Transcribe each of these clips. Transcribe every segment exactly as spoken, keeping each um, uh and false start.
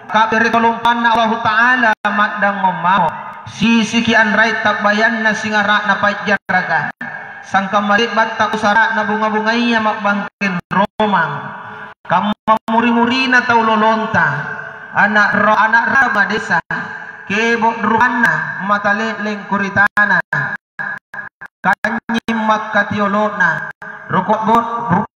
Kabbere' kalompanna Allahu Ta'ala ma'dangngong mamo. Sisiki anrai tabbayanna singara'na pa'jaraka. Sangkamma le'ba' tausara'na bunga-bungaya ma'bangkeng romang. Kamma muri-murina tau lolonta. Ana' ro-, ana' rama desa. Kebo' rupanna, mata le'leng kuritana. Kanynying makkatiolo'na, roko' bo-,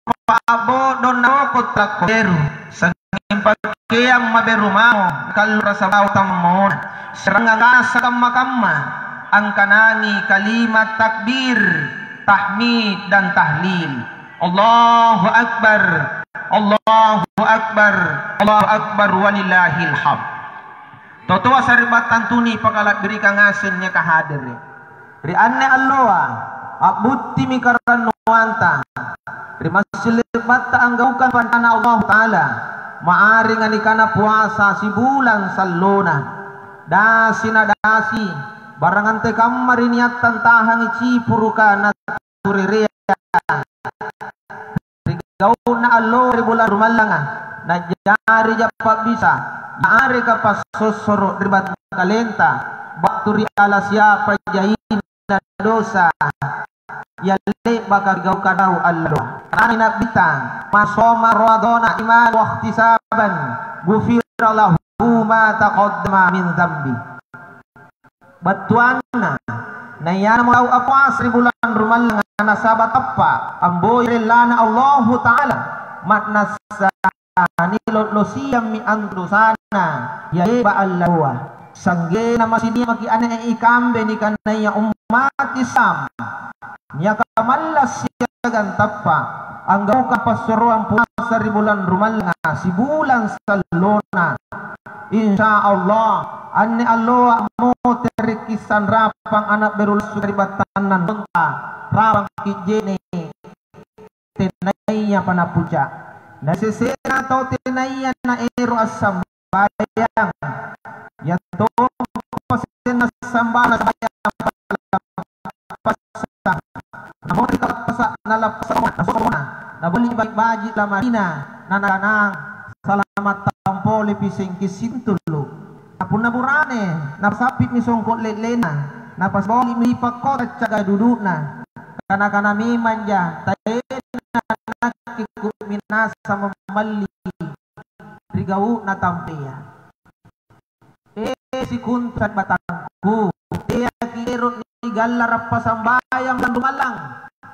rupa bo'donna roko' takkoberu, sangnging pakeang maberu mamo, nakallu rasa bau tammona, serangang rasa kamma-kamma, angkanangi kalimat takbir, tahmid, dan tahlil. Allahu Akbar, Allahu Akbar, Allahu Akbar, walillahil hamd. Totoa sari'battang tuni pakala'birikang ngaseng niaka hadere'. Ri anne alloa, a'buttimi karannuanta ri massing le'batta anggaukang paranna Allahu Ta'ala, ma'arenga nikana puasa sibulang sallona. Dasi na dasi, barang antekamma ri niatta antahangi cipuruka naturerea ri gau'na allo ri bulang rumallanga, na'jarija pa'bisa, yareka passossoro' ri batangkalenta battu ri ala siapa jaina dosa, ia le'baka kigauka tau alloa. Nabi Nabbita, "Man shoma Ramadhana imanan wa ihtisaban, ghufira lahu ma taqaddama min dzambi." Battuanna, naianamo tau appuasa ri bulang rumallanga nasaba' tappa' amboi rellana Allahu Ta'ala, ma'nassa nilo'losiammi antu dosana, ia le'ba' alloa. Sa'genna masinia maki' anne ikambe nikanaya ummat Islam, niaka malla' siagang tappa' anggaukang passuroang puasa ri bulang rumallanga sibulang sallona. Insya Allah, anne alloa moterekki' sanrapang ana' beru lassu ri battanna nonta, rapangki' je'ne'. Tenayapa napuca'. Na sesena tau tenaya naero' assambayang, ia tompa sesena sambayang, sambayang palappasa. Namori kalappasa, nalappasa, nasomona, naboli' baji'-baji' lamarina, nanakanang, "Salama' tampole pisengki sintulu'." Na punna burane, napasappi'mi songko' le'lena, napasiboli'mi pakkota caga dudu'na. Kana-kana memangja, taena nakke kuminasa mammalli ri gau'na tampea. E, sikontu sari'battangku, teaki' ero' nigallara' pasambayang bulang rumallang,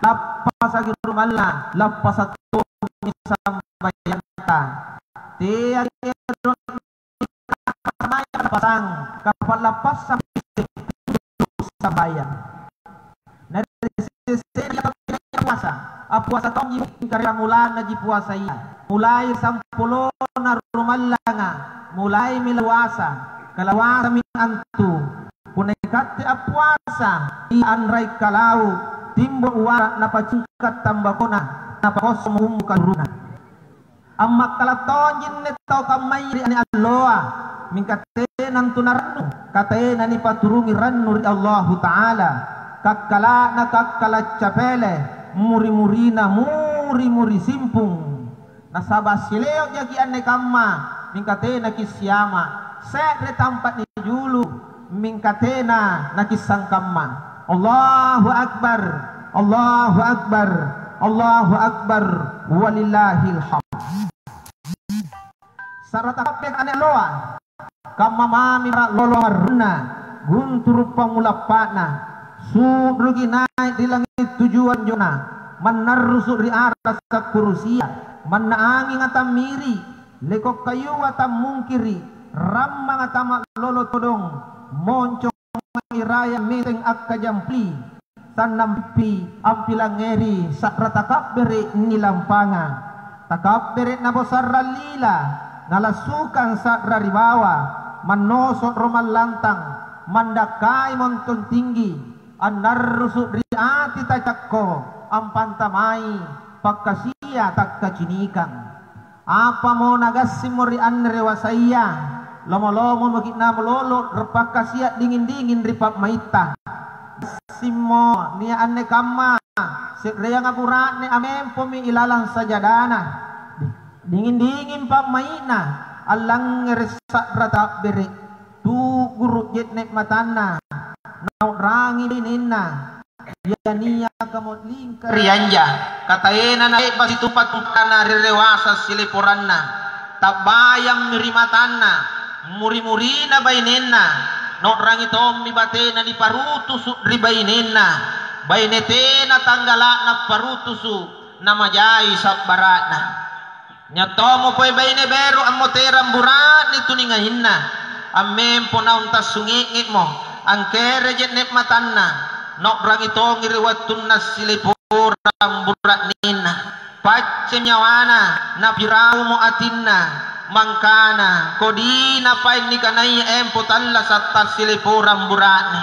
lappasaki' rumallang, lappasa' tommi sambayangta. Teaki' ero' sambayang, pasang kapallappassang sambayang. Na ri sesena puasa, appuasa tonji mingka ri mulanaji puasaya. Mulai sampulona rumallanga, mulaimi lawasa, kalawasami antu. Punna ikatte appuasa, ia anrai kalau, timbo uara' napacingka' tambakona, napakossomo ummu kaluruna. Ammakkala' tonji anne tau kammaya ri anne alloa, mingka tena antu narannu, ka tena nipaturungi rannu ri Allahu Ta'ala. Kakkala'na kakkala' capele, muri-murina muri-muri simpung. Nasaba' sileo' jaki' anne kamma, mingka tena kissiama'. Se're tampa' nijulu, mingka tena nakissangkamma. Allahu Akbar, Allahu Akbar, Allahu Akbar, walillahil hamd. Sa'ra takabbe anne alloa, kamma mami para' lolo marrunna, gunturu' pammulappa'na, su'ruki nai' ri langi' tujuan jona, mannarrusu' ri arasa' kurusia, manna anginga tammiri', leko' kayua tammungkiri', rammanga tama'lolo todong, monco iraya meteng akkajampli, sannang pippi ampilangngeri sa'ra takabbere' nilampanga. Takabbere' nabosarrang lila, nalassukang sa'ra ri bawa, mannoso' romang lantang, mandakkai montong tinggi, annarrusu' ri ati tacakko, ampantamai pakkasia takkacinikang. Apamo nagassimmo ri anne rewasaya? Lomo-lomo maki' namalolo' ripakkasia' dinging-dinging ri pa'maitta. Gassimmo nia' anne kamma, se'reanga bura'ne amempomi ilalang sajadana. Dinging-dinging pa'mai'na, allangngere' sa'ra ta'bere', tu'guru' je'ne' matanna, nau'rangi bainenna, ia niakamo lingka ri anja, kataena nae'ba situpa-tupana ri rewasa sileporanna, ta'bayammi ri matanna, muri-murina bainenna, nau'rangi tommi batena niparutusu' ri bainenna, baine tena tanggala'na parutusu', namajai sabbara'na. Nia' tommo pole baine beru ammoterang bura'ne tuningainna, ammempo naung tassunge'nge'mo, angkere je'ne' matanna, nau'rangi tongi ri wattunna sileporang bura'nenna. Paccemi nyawana, napiraumo atinna, mangkana, "Kodina paeng nikanaya empo tallasa' tassileporang bura'ne?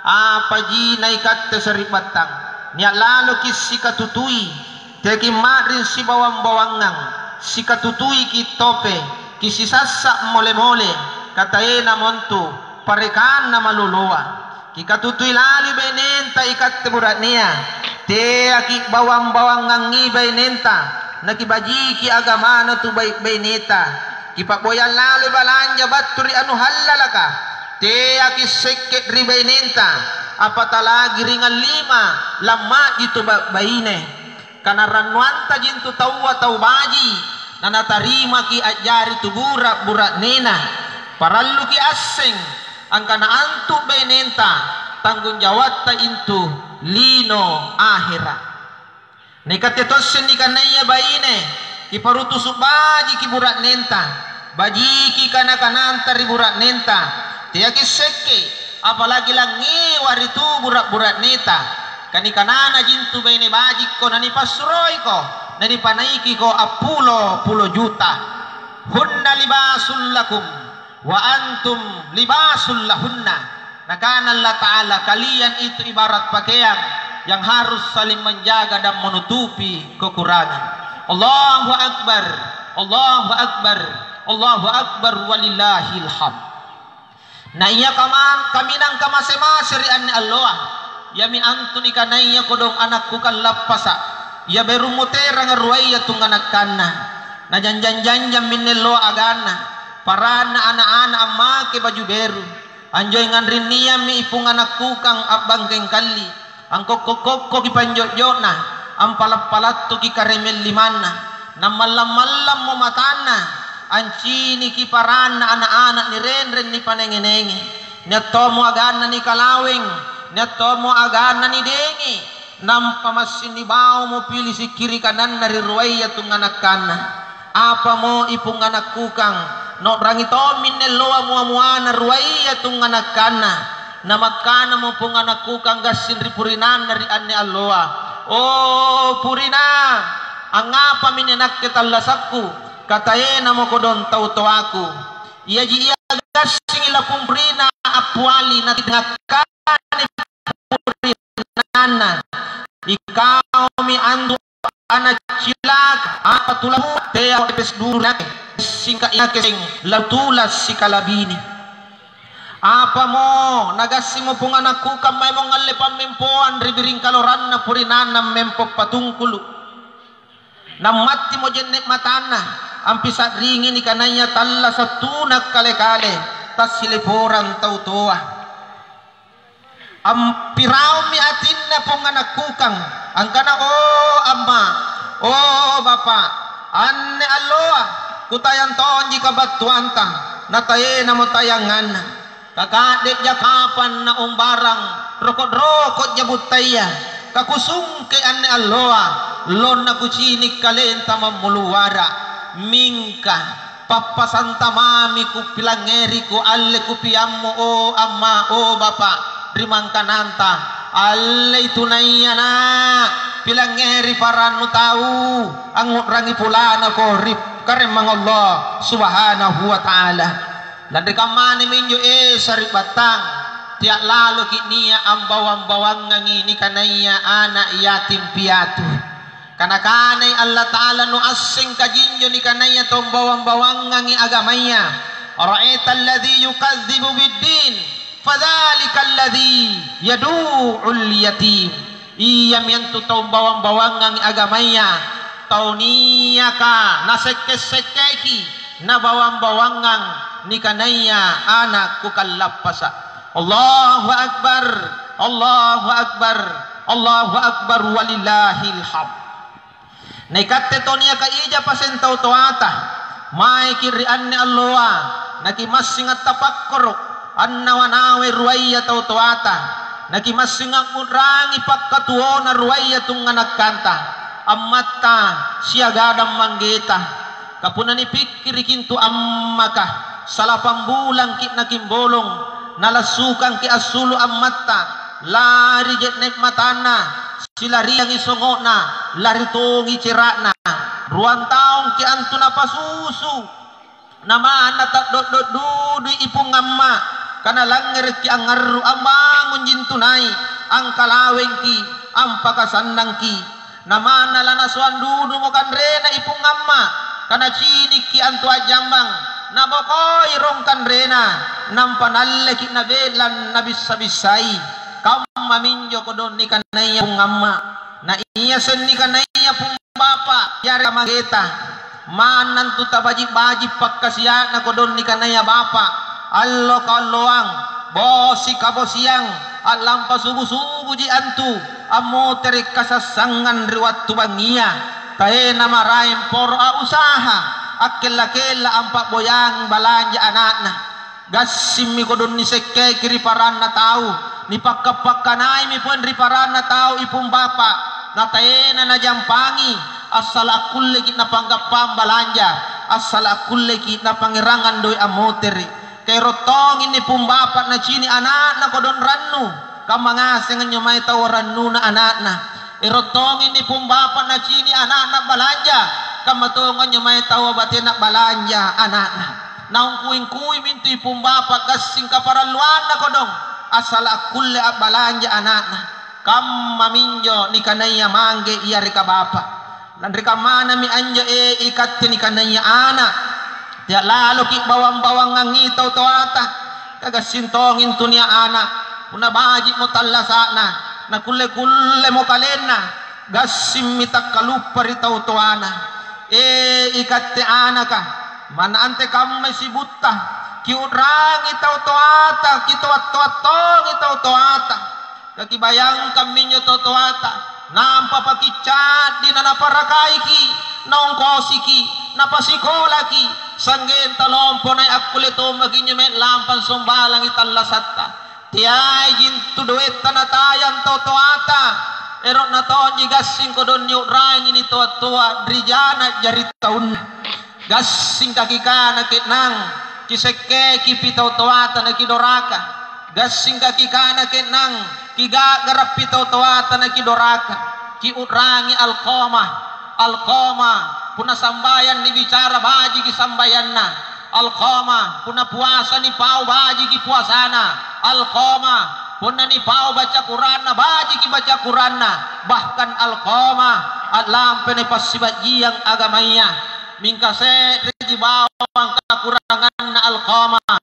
Apaji na ikatte sari'battang? Nia' laloki' sikatutui." Teaki' ma'ring sibawang-bawangang, sikatutuiki' tope, kisisassa' mole-mole, kataenamo antu parekanna maloloa. Kikatutui laloi bainenta ikatte bura'nea, teaki' bawang-bawangangi bainenta, nakibajiki agamana tu bai'-baineta. Kipa'boyang laloi balanja battu ri anu hallalaka, teaki' sekke' ri bainenta, apatalagiringang lima lamma'ji tu ba-, baine. Kanarannuantaji antu taua tau baji', nanatarimaki' a'jari tu bura'-bura'nena. Paralluki' asseng angkana antu bainenta tanggung jawatta antu lino ahera'. Na ikatte tosseng nikanaya baine, kiparutusu' bajiki' bura'nenta, bajiki' kana-kananta ri bura'nenta, teaki' sekke', apalagi langngewa ri tu bura'-bura'neta. Kani-kananaji antu baine bajikko nanipassuroiko, nanipanaikiko appulo-pulo juta. "Hunna libasul lakum, wa antum libasul lahunna." Nakana Allata'ala, "Kalian itu ibarat pakeang yang harus saling menjaga dan menutupi kekurangan." Allahu Akbar, Allahu Akbar, Allahu Akbar, walillahil hamd. Na ia kaman-, kaminang kamase-mase ri anne alloa, iami antu nikanaya kodong anakkukang lappasa', ia beru muteranga ruaya tunganakkanna. Najanjang-janjang minne alloa aganna, paranna ana'-ana' ammake baju beru. Anjo engang rinniammi ipung anakkukang a'bangkeng kalli. Angkokko-kokkoki panjo'jo'na, ampala'-palattuki karemeng limanna, nammallang-mallammo matanna, anciniki paranna ana'-ana' nirenreng nipanenge-nenge. Nia' tommo aganna nikalaweng, nia' tommo aganna nidengi, nampa massing nibaomo pili sikkiri kananna ri ruaya tunganakkanna. Apamo ipung anakkukang, nau'rangi tomminne alloa mua-muana ruaya tunganakkanna. Namakkanamo pung anakkukang gassing ri purinanna ri anne alloa, "O purina, angngapami nia' nakke tallasakku? Kataenamo kodong tau toaku." Iaji ia gassingi lapumpurina appiali natingakkani purinanna, "Ikaumi antu ana' cilaka, apa tulamu tea pepes duru nake, singka inakeseng latula sikalabini." Apamo nagassimo pung anakkukang maemong ngalle pammempoang ri biring kaloranna purinanna mempo patungkulu'. Nammattimo je'ne' matanna, ampisa'ringi nikanaya tallasa' tuna kale-kale, tassileporang tau toa. Ampiraummi atinna pung anakkukang, angkana, "O amma', o bapa', anne alloa kutayang tonji kabattuanta, nataenamo tayanganna. Kaka'de'ja kapang naumbarang, roko'-roko'ja buttaya, kakusungke anne alloa, lonna kucini' kalenta mammulu wara'. Mingka, pappasanta mami kupilangngeri kualle kupiammu, o amma', o bapa', ri mangkananta. Allei tunaiana', pilangngeri parannu tau, angngu'rangi pulanako ri Karaeng Allah Subhanahu wa Ta'ala." Lanri kammana minjo, e, sari'battang, tea' laloki' nia' ambawang-bawangangi nikanaya ana' yatim piatu. Kana-kanai Allata'ala, nuasseng kajinjo nikanaya tau ambawang-bawangangi agamaya. "Ara'aital ladzi yukadzibu biddin, fadzalikal ladzi yadu'ul yatim." Iami antu tau ambawang-bawangangi agamaya, tau niaka nasekke-sekkeki, nabawang-bawangang nikanaya ana' kukallappasa'. Allahu Akbar, Allahu Akbar, Allahu Akbar, walillahil hamd. Na ikatte tau niaka ija paseng tau toata, maeki' ri anne alloa, nakimassing attapakkoro', annawa-nawai ruaya tau toata, nakimassing angngu'rangi pakkatuona ruaya tunganakkanta, ammatta siagang manggeta. Ka punna nipikkiriki antu ammaka, salapang bulangki' nakimbolong, nalassukangki' assulu' ammatta, lari je'ne' matanna, silariangi songo'na, lari tongi cera'na. Ruang taungki' antu napasusu, namanna ta'do'do' dudui ipung amma', ka nalangngerekki' angngarru' ambangunji antu nai', angkalawengki', ampakasannangki'. Namanna lanasoang dudumo kanrena ipung amma', ka nacinikki' antu a'jambang, nabokoi rong kanrena, nampa nalleki' nabe'lang nabissa-bissai. Kammaminjo kodong nikanaya ipung amma'. Na ia sennikanaya pung bapa', yareka manggeta. Manna antu tabaji'-baji' pakkasia'na kodong nikanaya bapa', allo kaolloang, bosi kabosiang, a'lampa subu-subuji antu, ammotere' kasassangang ri wattu bangngia. Taena maraeng poro a'usaha, akkella-kella ampa'boyangi balanja ana'na. Gassingmi kodong nisekkeki ri paranna tau, nipakkap-pakkanaimi poeng ri paranna tau ipung bapa', nataena najampangi, assala' akkulleki' napanggappang balanja, assala' akkulleki' napangngerangang doe' ammotere'. Kaero' tongi inni pung bapa' nacini' ana'na kodong rannu, kamma ngaseng anjo mae taua rannuna ana'na. Ero' tongi inni pung bapa' nacini' ana'na balanja, kamma tongi anjo mae taua batena balanja ana'na. Naungkui-kuimi antu ipung bapa' gassing kaparalluanna kodong, assala' akkulle a'balanja ana'na. Kammaminjo nikanaya mangge yareka bapa'. Lanri kammanami anjo, e, ikatte nikanaya ana', tea' laloki' bawang-bawangangi tau toata, kagassing tongi antu nia' ana', punna baji'mo tallasa'na, nakulle-kullemo kalenna, gassingmi takkaluppa ri tau toana. E, ikatte anaka, manna antekamma sibutta, kiu'rangi tau toata, kitoa-toa tongi tau toata. Kakibayangkammi anjo tau toata, nampa pakicca'di nanaparakaiki', naongkosiki', napasikolaki', sangge'na talompo nai' akkulle tommaki' anjo mae lampa sombalangi tallasatta. Teaiji antu doetta natayang tau toata, ero'na tonji gassing kodong niu'rangi nitoa-toa ri jana' jari taunna. Gassingka kikana ke'nang, kisekkekipi tau toata nakidoraka. Gassingka kikana ke'nang, kiga'garappi tau toata nakidoraka. Kiu'rangi Alqamah. Alqamah, punna sambayang nibicara bajiki sambayanna. Alqamah, punna puasa nipau bajiki puasana. Alqamah, punna nipau baca Qur'anna bajiki baca Qur'anna. Bahkan Alqamah, a'lampai napassiba'jiang agamaya. Mingka se'reji bawang kakuranganna Alqamah.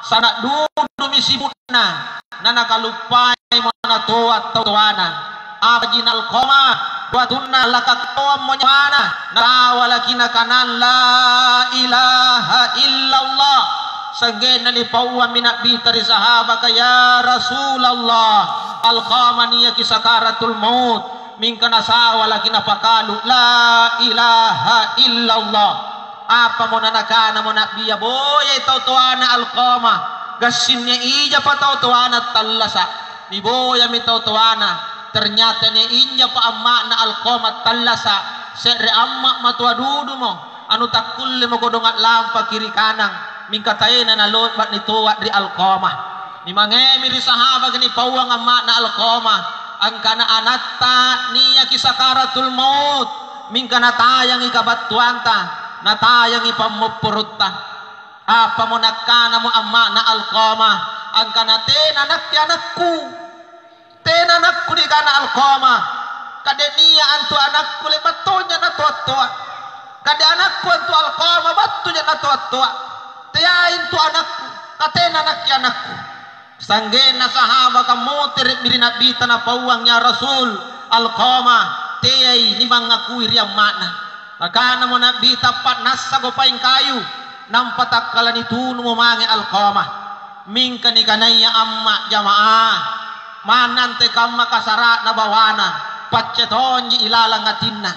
Sana' dudumi sibu'na, nanakaluppaimo natoa tau toana. Apaji na Alqamah, wattunna lakatoammo nyawana, natawalaki nakanang, "La ilaha illallah." Sanggenna nipauammi Na'bita ri sahabaka, "Ya Rasulallah, Alqamah niaki sakaratul maut." Mingka nasawalaki napakalu, "La ilaha illallah." Apamo nanakanamo Na'bia, boyai tau toana Alqamah, gassing nia' ijapa tau toana tallasa'. Niboyami tau toana, ternyata nia' injapa amma'na Alqamah tallasa', se're amma' matoa dudumo, anu takkullemo kodong a'lampaki ri kanang, mingka taena nalo'ba' nitoa' ri Alqamah. Nimangemi ri sahabaka nipauang amma'na Alqamah, angkana anatta niaki sakaratul maut, mingka natayangi kabattuanta, natayangi pammopporotta. Apamo nakkanamo amma'na Alqamah, angkana, "Tena nakke anakku." Tena anakku nikana Alqamah. Kade' nia' antu anakku le'ba' tonja natoa-toa. Kade' anakku antu Alqamah battuja natoa-toa. Teai antu anakku, ka tena nakke anakku. Sanggenna sahabaka motere'mi ri Na'bita napauang, "Ya Rasul, Alqamah teai nimangakui ri amma'na." Nakanamo Na'bita, "Pa'nassako paeng kayu, Nampa takkala nitunumo mange Alkamah. Mingka nikanaya amma' jama'ah, manna antekamma kasara'na bawana, pacce tonji ilalang atinna.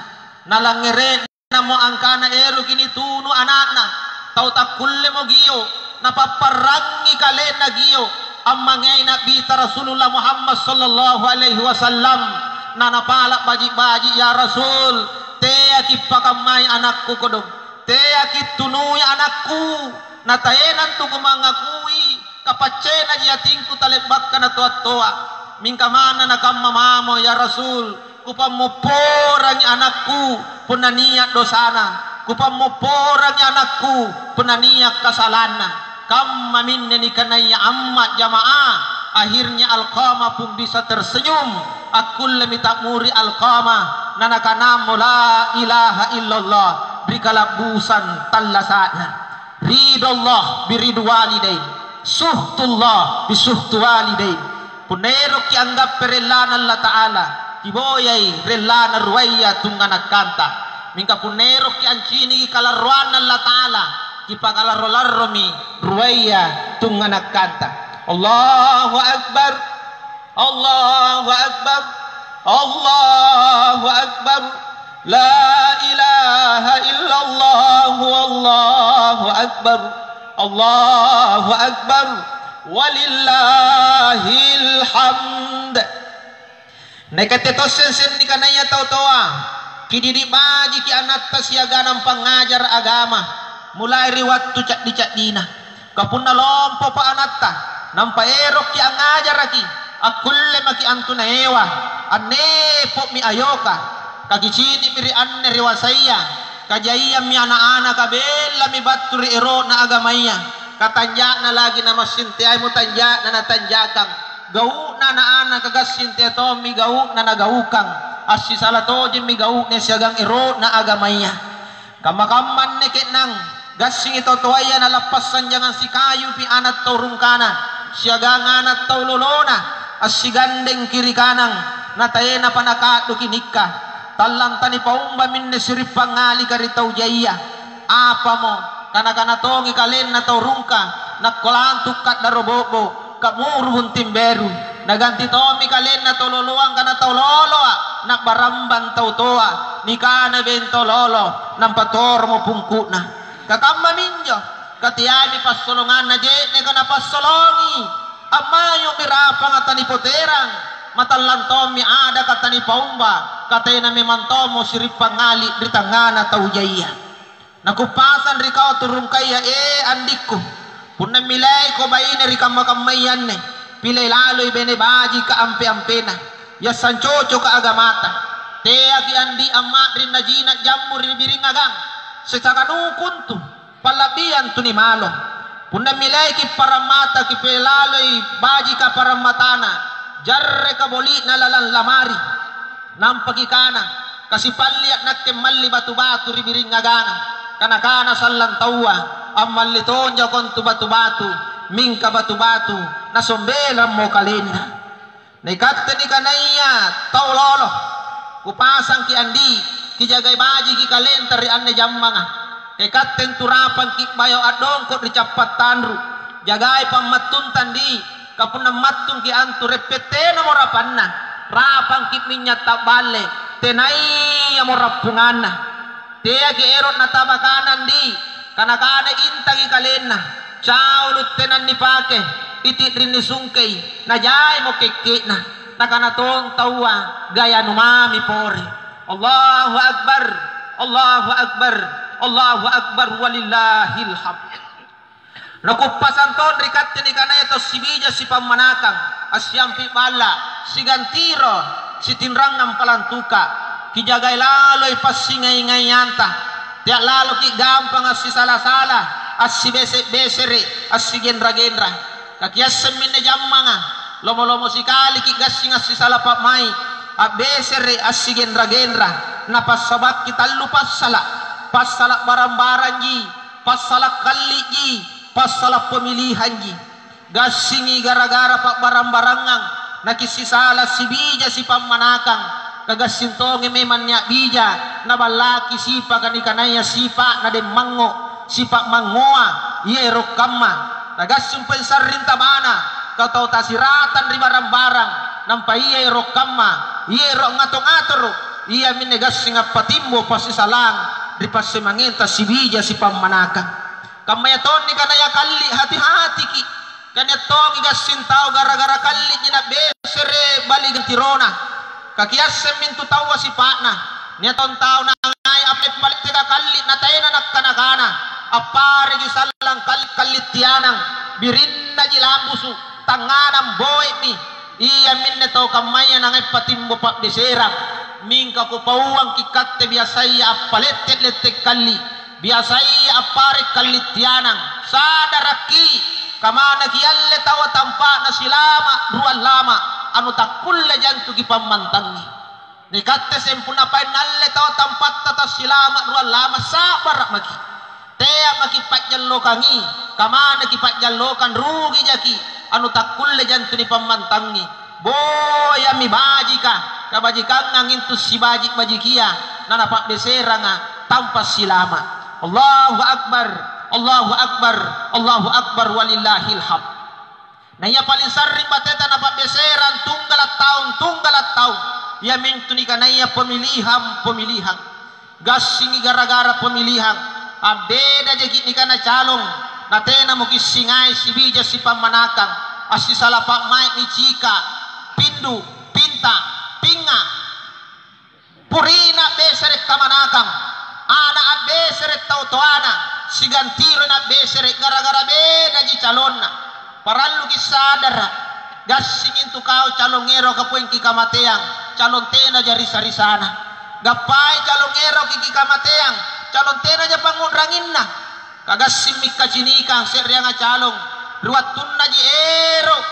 Nalangngere'namo angkana eroki nitunu ana'na, tau takkullemo gio', napapparrangngi kalenna gio', ammangei Na'bita Rasulullah Muhammad sallallahu alaihi wasallam, nanapala' baji'-baji', "Ya Rasul, teaki' pakammai anakku kodong." Teaki' tunui anakku, nataenang tu kumangakui, kapaccenaji atingku tale'bakka natoa-toa. Mingka manna nakamma mamo, ya Rasul, kupammopporangi anakku punna nia' dosana, kupammopporangi anakku punna nia' kasalanna. Kammaminne nikanaya amma' jama'ah, akhirnya Alkamah pun bisa tersenyum. Akkullemi ta'muri Alkamah, nanakanammo, "La ilaha illallah," ri kala'busang tallasa'na. Ridallah biridwalidain, suhtullah bisuhtu walidain. Punna erokki' anggappe rellana Allata'ala, kiboyai rellana ruaya tunganakkanta. Mingka punna erokki' anciniki kalarroanna Allata'ala, kipakalarro-larromi ruaya tunganakkanta. Allahu Akbar. Allahu Akbar. Allahu Akbar. La ilaha illallah, wallahu akbar. Allahu Akbar. Walillahil hamd. Naikatte tosseng sennikanaya tau toa, kididi' bajiki anatta siagang pangngajara' agama, mulai ri wattu ca'di-ca'dina. Ka punna lompopa anatta, nampa erokki' angngajaraki, akkulle maki' antu naewa, annepo'mi ayoka. Kakicini'mi ri anne rewasaya, kajaiammi ana'-anaka bellami battu ri ero'na agamaya, katanja'na lagi namassing teai mutanja'na natanjakang. Gau'na ana'-anaka gassing tea tommi gau'na nagaukang, assisala tojemmi gau'na siagang ero'na agamaya. Kamma-kamma anne ke'nang, gassingi tau toaya nalappassanjangang sikayupi ana' tau rungkana, siagang ana' tau lolona, assigandengki ri kanang, nataenapa naka'duki nikka. Tallang tanipaumba minne siri'pangngalika ri tau jaia. Apamo, kana-kana tongi kalenna tau rungka, nakko lantu' ka'daro bo'bo', ka'muru bunting beru, naganti tommi kalenna tau loloang kana tau loloa, na'barambang tau toa, nikana bento lolo, nampa toromo pungku'na. Kakamma minjo, kateami passolonganna je'neka napassolongi, ammayu'mi rapanga tanipoterang, matallang tommi adaka tanipaumba, katena memang tommo siri'pangngali' ri tangngana tau jaia. Nakuppasang ri kau tu rungkaya, e, andikku, punna milaiko baine ri kamma-kammaya anne, pilai laloi baine bajika ampe-ampena, yassang cocoka agamata. Teaki' andi' amma'ring najina' jammu ri biring agang, secakanukung tu, palla'biang tu nimalo. Punna milaiki' parang mata, kipilai laloi bajika parang matana, jarreka boli'na lalang lamari. Nampa kikana, "Kasipallia' nakke malli batu-batu ri biring aganga." Kana-kana sallang taua, "Ammalli tonjako antu batu-batu, mingka batu-batu nasombelammo kalenna." Na ikatte nikanaya tau lolo, kupasangki' andi', kijagai bajiki kalenta ri anne jammanga. Ka ikatte antu rapangki' bayo a'dongko' ri cappa' tanru', jagai pammattunta andi', ka punna mattungki' antu reppe' tenamo rapanna, rapangki' minynya' ta'balle, tenayamo rappunganna. Teaki' ero' nataba kana andi', kana-kana intangi kalenna, caulu' tena nipake, iti'ring nisungkei, najaimo kekke'na. Nakana tong taua, "Gayanu mami pore." Allahu Akbar, Allahu Akbar, Allahu Akbar, walillahil hamd. Nakuppasang tong ri katte nikanaya tau sibija sipammanakang, assiampi' balla', sigang tiro, sitinrangang palantuka. Kijagai laloi passingai-ngaianta. Tea' laloki' gampang assisala-sala, assibese'-besere', assigenra-genra. Kakiasseng minne jammanga, lomo-lomo sikaliki' gassing assisala pa'mai', abbesere', assigenra-genra. Napassabakki tallu passala', passala' barang-barangji, passala' kalli'ji, passala' pemilihanji. Gassingi gara-gara pa'barang-barangang, nakissisala sibija sipammanakang, kagassing tongi memang nia' bija, naballaki sipaka nikanaya sipa'na demmangngo. sipa'mangngoa, ia ero' kamma. Nagassing pensarring tabana, tau-tau tasiratang ri barang-barang, nampa ia ero' kamma, ia ero' ngato-ngatoro', iaminne gassing appatimbo passisalang ri passemangenta sibija sipammanakang. Kammaya tonni kanaya kalli', hati-hatiki'. Kania' tongi gassing tau gara-gara kalli'ji nabbesere' bali gantirona. Kakiasseng mintu taua sipa'na. Nia' tong tau nangai appaletteka kalli' natena nakkana-kana, appareki sallang kalli'-kalli' tianang, birinnaji lambusu', tangnganang boe'mi. Iaminne tau kammaya nangai patimbo pa'beserang. Mingka kupauangki' katte biasaya appalette-lette kalli'. Biasaya appare' kalli' tianang, sadarakki', kamanaki' alle taua tampa'na silama' ruang lama', anu takkulle jantuki pammantangi. Nikatte sempunna paeng nalle taua tampatta tassilama' ruang lama', sa'bara' maki'. Tea' maki' pa'jallokangi, kamanaki' pa'jallokang, rugi jaki', anu takkulle jantu nipammantangi. Boyami bajika, kabajikangang intu sibaji'-bajikia, nanapa'beseranga tampa' silama'. Allahu Akbar, Allahu Akbar, Allahu Akbar, walillahil hamd. Na ia paling sarring bateta napa'beserang tunggala' taung, tunggala' taung, iamintu nikanaya pemilihan-pemilihan. Gassingi gara-gara pemilihan, abbeda jaki' nikana calong, natenamo kissingai sibija sipammanakang, assisala pa'mai'mi cika, pindu, pinta, pinga'. Purina abbesere' kamanakang, ana' abbesere' tau toana, sigantiroi nabbesere' gara-gara bedaji calonna. Paralluki' sadara', gassing intu kau calong eroka poeng kikamateang, calong tenaja risa-risana. Gappai calong eroki kikamateang, calong tenaja pangngu'ranginna. Kagassingmi kacinikang se'reanga calong, ri wattunnaji ero'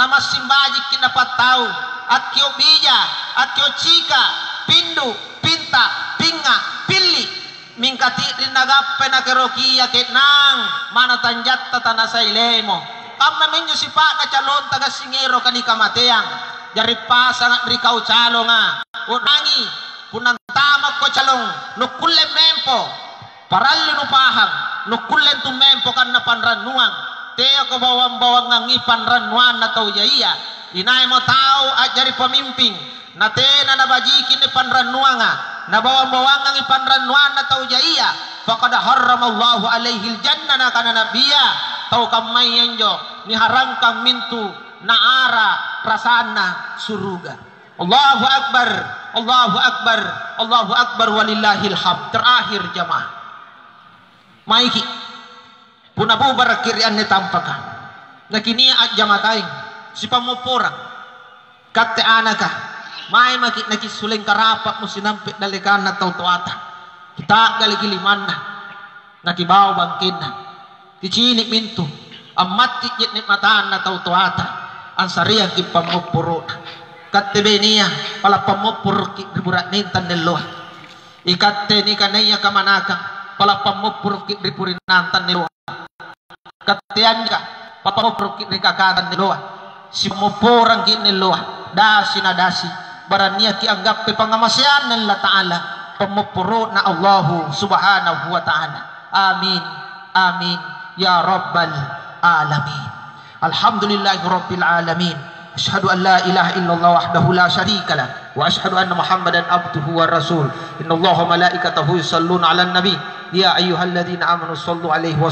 namassing bajikki' napattau, akkio' bija, akkio' cika, pindu, pinta, pinga', pilli'. Mingka ti'ring nagappai nakerokia ke'nang, mana tanjatta tanasai lemo. Kammaminjo sipa'na calonta gassing eroka nikamateang. Jari pasanga' ri kau calonga, u'rangi, punna antamakko calong, nukkulle mempo. Parallu nupahang, nukkulle antu mempo kanna panrannuang. Teako bawang-bawangangi panrannuanna tau jaia. Inaimo tau a'jari pamimping, natena nabajiki anne panrannuanga, nabawang-bawangangi panrannuanna tau jaia, faqad harramallahu alaihil jannah, nakana Nabia, tau kammaya anjo niharamkang mintu naara rasanna suruga. Allahu Akbar, Allahu Akbar, Allahu Akbar, walillahil hamd. Terakhir, jamaah. Maiki'. Punna bubarakki' ri anne tampaka. Nakinia' a'jamataeng, sipammopporang. Katte anaka, mae maki' nakissuleng karapa'mu sinampe' dallekanna tau toata. Kita'galiki limanna, nakibau bangkenna. Kicini' mintu, ammatti' je'ne' matanna tau toata, ansariangki' pammopporo'na. Katte benia, pala' pammopporoki' ri bura'neng tannelloa. Ikatte nikanaya kamanakang, pala' pammopporoki' ri purinang tannelloa. Katte anjaka, pala' pammopporoki' ri kakang tannelloa. Simmopporangki' nelloa, dasi na dasi, barang niaki' anggappai pangngamaseanna Allata'ala, pammopporo'na Allahu Subhanahu wa Ta'ala. Amin, amin, ya Rabbal Alamin. Alhamdulillahi Rabbil Alamin. Asyhadu an la ilaha illallah wahdahu la syarika lah. Wa asyhadu anna Muhammadan abduhu wa rasul. Innallaha wa malaikatahu yusalluna 'alan nabi. Ya ayyuhalladzina amanu sallu 'alaihi wa